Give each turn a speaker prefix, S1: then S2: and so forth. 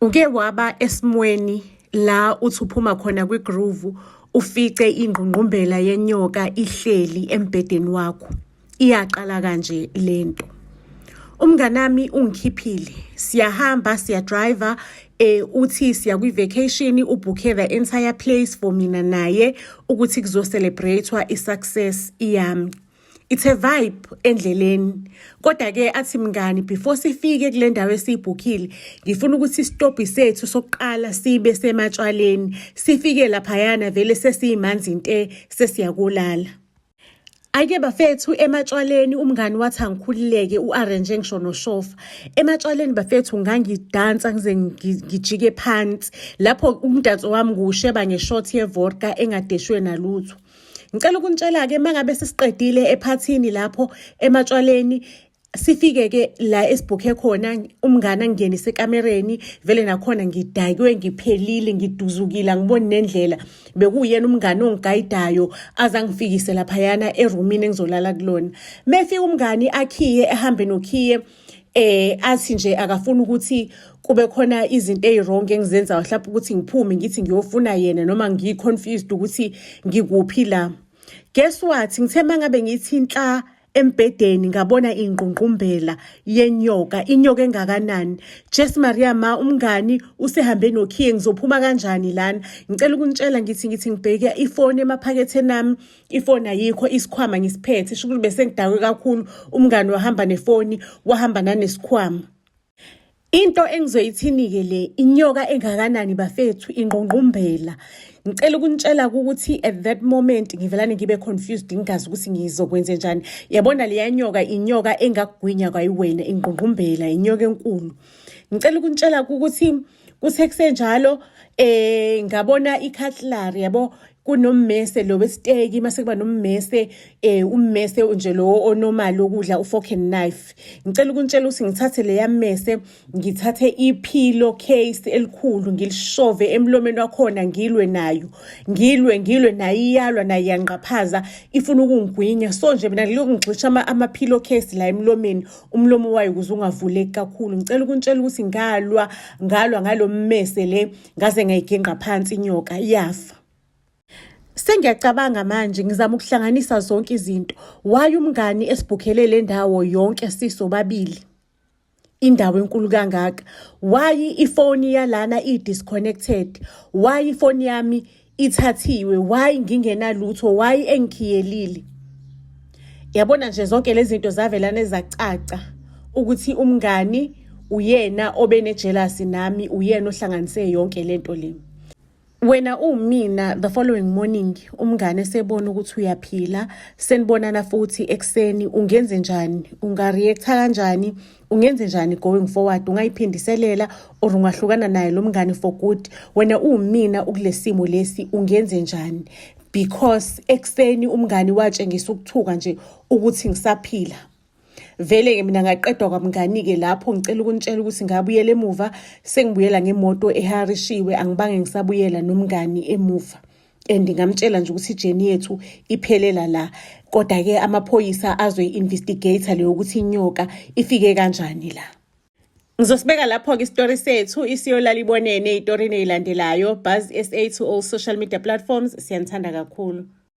S1: Uke waba esimweni la uthi uphuma khona kwi-groove ufice ingqungqumbela yenyoka ihleli embhedeni wakho. Iyaqala kanje lento. Umnganami ungikhiphile, siyahamba siya-driver uthi siya kwi-vacation ubhukhe the entire place for mina naye ukuthi kuzo-celebrate-wa i-success yami. It's a vibe endleleni. Kodwa-ke athi mngani before sifike kule ndawo esiyibhukhile ngifuna ukuthi isitobhi sethu sokuqala sibe sematshwaleni. Sifike laphayana vele sesiyimanzi nte sesiyakolala. Ake bafethu ematshwaleni umngani wathi angikhululeke u-arrange ngisho noshofa. Ematshwaleni bafethu ngangidansa ngize ngijike phansi. Lapho umdanso wami ngiwusheba nge-shot ye-vodka engadeshwe nalutho. Ngicela ukunitshela-ke uma ngabe sesiqedile ephathini lapho ematshwaleni sifike-ke la esibhukhe khona umngane angingenise ekamereni vele nakhona ngidakwe ngiphelile ngiduzukile angiboni nendlela bekuwuyena umngane ongigayidayo aze angifikise laphayana erumini engizolala kulona. Mefika umngani akhiye ehambe nokhiye athi nje akafuni ukuthi kube khona izinto eyi-wrong engizenzayo mhlawumbe ukuthi ngiphume ngithi ngiyofuna yena noma ngi-confused ukuthi ngikuphi la. Guess what? Ngithe uma ngabe ngithi nhla embhedeni ngabona ingqungqumbela yenyoka, inyoka engakanani. Jesu Maria ma umngani usehambe nokhiye ngizophuma kanjani lana? Ngicela ukunitshela ngithi ngibheke ifoni emaphaketheni ami, ifoni ayikho, isikhwama ngisiphethe, sho ukuthi bese ngidakwe kakhulu, umngani wahamba nefoni, wahamba nanesikhwama. Into engizoyithini-ke le, inyoka engakanani bafethu, ingqungqumbela. Ngicela ukunitshela ukuthi at that moment ngivelane ngibe confused ngingazi ukuthi ngizokwenze njani. Yabona leya nyoka inyoka engakugwinya kwayiwena, ingqungqumbela, inyoka enkulu. Ngicela ukunitshela ukuthi kuthe kusenjalo ngabona i-cutlery yabo kunommese lo wesiteki mase kuba nommese ummese nje lo onormal okudla u-fork and knife. Ngicela ukunitshela ukuthi ngithathe leya mmese ngithathe i-pillow case elikhulu ngilishove emlomeni wakhona ngilwe nayo. Ngilwe nayo iyalwa nayo iyanqaphaza ifuna ukungigwinya. So nje mina ngilokhu ngigxisha ama-pillow case la emlomeni umlomo wayo ukuze ungavuleki kakhulu. Ngicela ukunitshela ukuthi ngalwa ngalwa ngalo mmese le ngaze ngayiginqa phansi inyoka yafa. Sengiyacabanga manje ngizama ukuhlanganisa zonke izinto. Why umngani esibhukhele le ndawo yonke sisobabili? Indawo enkulu kangaka. Why ifoni yalana i-disconnected? Why ifoni yami ithathiwe? Why ngingenalutho? Why engikhiyelile? Yabona nje zonke lezi zinto zavelane zacaca ukuthi umngani uyena obe ne-jealousy nami, uyena ohlanganise yonke lento le. Wena uwumina the following morning umngane esebona ukuthi uyaphila senibonana futhi ekuseni ungenze njani? Unga-react-a kanjani? Ungenze njani going forward? Ungayiphindiselela or ungahlukana naye lo mngane for good? Wena uwumina ukule simo lesi ungenze njani? Because ekuseni umngani watshengisa ukuthuka nje ukuthi ngisaphila. Vele-ke mina ngaqedwa kwamngani-ke lapho ngicela ukunitshela ukuthi ngabuyela emuva sengibuyela ngemoto eharishiwe angibange ngisabuyela nomngani emuva. And ngamtshela nje ukuthi i-journey yethu iphelela la. Kodwa-ke amaphoyisa azoyi-investigate leyo ukuthi inyoka ifike kanjani la. Ngizosibeka lapho-ke isitori sethu isiyolala ibonene ey'torini ey'landelayo. Buzz SA to all social media platforms. Siyanithanda kakhulu.